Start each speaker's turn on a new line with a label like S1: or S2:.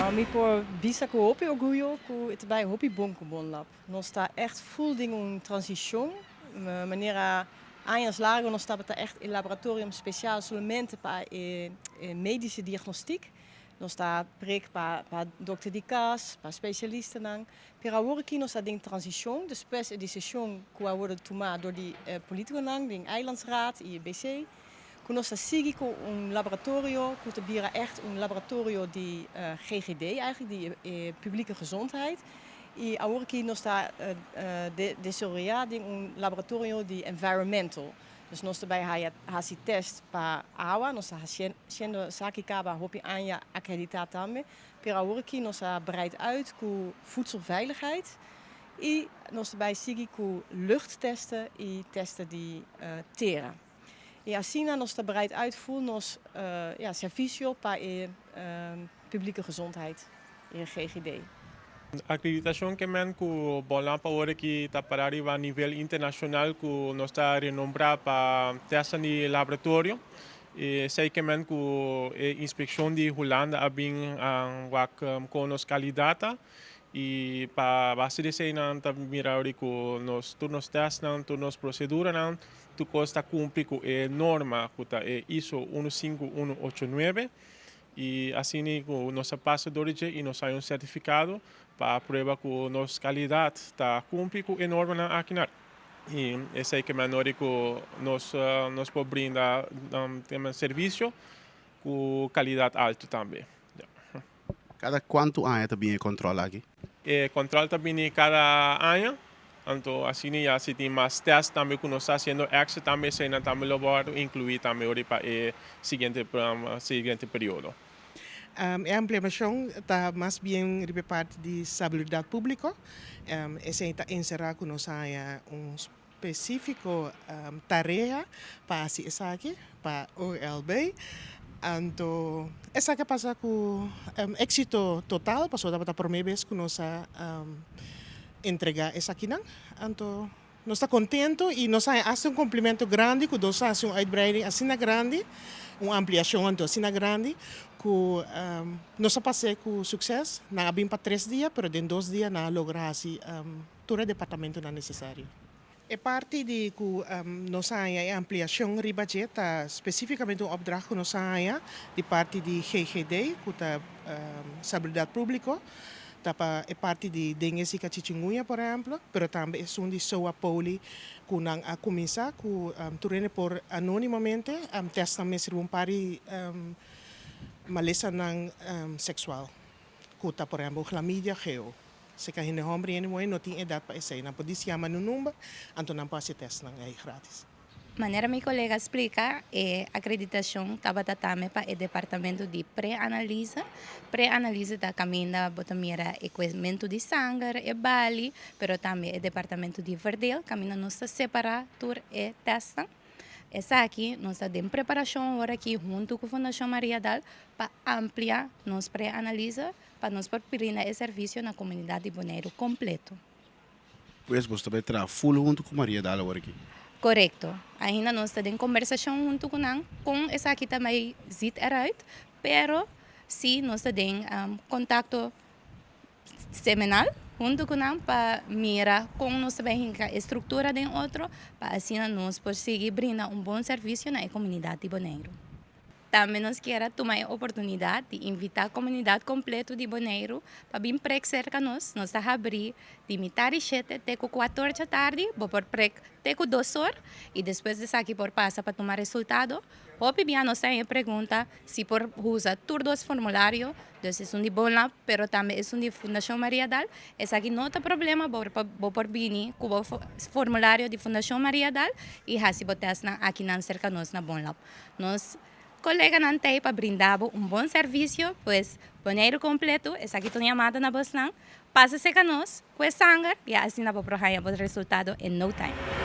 S1: Nou, mi por bisa ku hopi orguyo ku e ta bai hopi bon ku Bonlab. Nos ta echt full den un transishon. Manera añas largo nos tabata echt e laboratorium spesial solamente pa e medische diagnostiek. Nos ta prek pa dokter di kas, pa spesialistanan. Pero awor aki nos ta den transishon despues e desishon ku a wòrdu tumá dor di politikonan den Eilandsraad i e BC. Ku nos ta sigui ku un laboratorio ku ta bira ègt un laboratorio di GGD eigenlijk, di e publieke gezondheid. I awor aki nos ta desaroyá den un laboratorio di environmental. Dus nos ta bai haya hasi tèst pa awa, nos ta hasiendo esaki kaba hopi aña akreditá tambe. Pero awor aki nos a breid uit ku voedselveiligheid i nos ta bai sigui ku luchttesten i testen di tera. I asina nos ta breid uit full nos, ja, servisio pa e publieke gezondheid, e GGD.
S2: Akreditashon ke men ku Bonlab awor aki ta para riba nivel internashonal ku nos ta renombrá pa tèstnan di laboratorio. I esei ke men ku e inspekshon di Hulanda a bin wak kon nos kalidat ta. I pa base di esei nan ta mira awor ku nos tur nos tèstnan, tur nos proseduranan, tur kos ta kumpli ku e norma ku ta e ISO 15189. I asina ku nos a pasa dor di dje i nos haña un sertifikado pa prueba ku nos kalidat ta kumpli ku e normanan akinan. I esei ke manera ku nos nos por brinda servisio ku kalidat altu tambe.
S3: Kada kuantu aña ta bini e kòntròl aki?
S2: E kòntròl ta bini kada aña. Anto asina ya si tin mas tèst tambe ku nos ta hasiendo èkstra tambe eseinan tambe lo wòrdu inkluí tambe ora pa e siguiente siguiente periodo.
S4: E ampliashon ta mas bien riba e parti di salubridat públiko. Esei ta enserá ku nos haña un spesífiko tarea pa hasi esaki pa OLB. Anto esaki a pasa ku éksito total pasobra tabata promé bes ku nos a entregá esakinan. Anto nos ta kontentu i nos a haña asta un komplimentu grandi ku nos a hasi un uitbreiding asina grandi, un ampliashon anto asina grandi ku nos a pas'é ku sukses. Nan a bin pa tres dia pero den dos dia nan a logra hasi tur e departamentunan nesesario. E parti di ku nos a haña e ampliashon riba dje ta spesífikamente un opdracht ku nos a haña di parti di GGD, ku ta Salubridat Públiko, ta pa e parti di dengue, zika, chikungunya por ehèmpel, pero tambe esun di soa poli ku nan a kuminsá ku tur hende por anónimamente tèst nan mes riba un par di malesanan seksual ku ta por ehèmpel chlamydia, geo. Seka hende hòmber i hende muhé no tin edat pa esei. Nan por disi yama nun number, anto nan por hasi tèstnan ei gratis.
S5: Manera mi kolega splika, e akreditashon tabata tambe pa e departamento di pre-analise. Pre-analise ta kaminda bo ta mira e kuementu di sanger, e bali, pero tambe e departamento di verdeel, kaminda nos ta separá tur e tèstnan. Esaki nos ta den preparashon awor aki huntu ku Fundashon Mariadal pa amplia nos pre-analise pa nos por brinda e servisio na komunidat di Boneiru kompleto.
S3: Pues boso ta bai traha ful huntu ku Mariadal awor aki?
S5: Korekto. Ainda nos ta den kombersashon huntu ku nan kon esaki ta bai zit eruit, pero si nos ta den kontakto semanal huntu ku nan pa mira kon nos ta bai hinka e struktura den otro pa asina nos por sigui brinda un bon servisio na e komunidat di Boneiru. Tambe nos kier a tuma e oportunidat di invitá komunidat kompleto di Boneiru pa bin prek serka nos. Nos ta habrí di mitar di shete te ku kuator djatardi. Bo por prek te ku dos or i despues di esaki por pasa pa tuma resultado. Hopi bia nos ta haña e pregunta si por usa tur dos formulario, dus esun di Bonlab pero tambe esun di Fundashon Mariadal. Esaki no ta problema, bo por bini ku bo formulario di Fundashon Mariadal i hasi bo tèstnan akinan serka nos na Bonlab. Nos koleganan ta ei pa brinda bo un bon servisio, pues Boneiru kompleto, esaki ta un yamada na bosnan, pasa serka nos ku e sanger i asina bo por haña bo resultado in no time.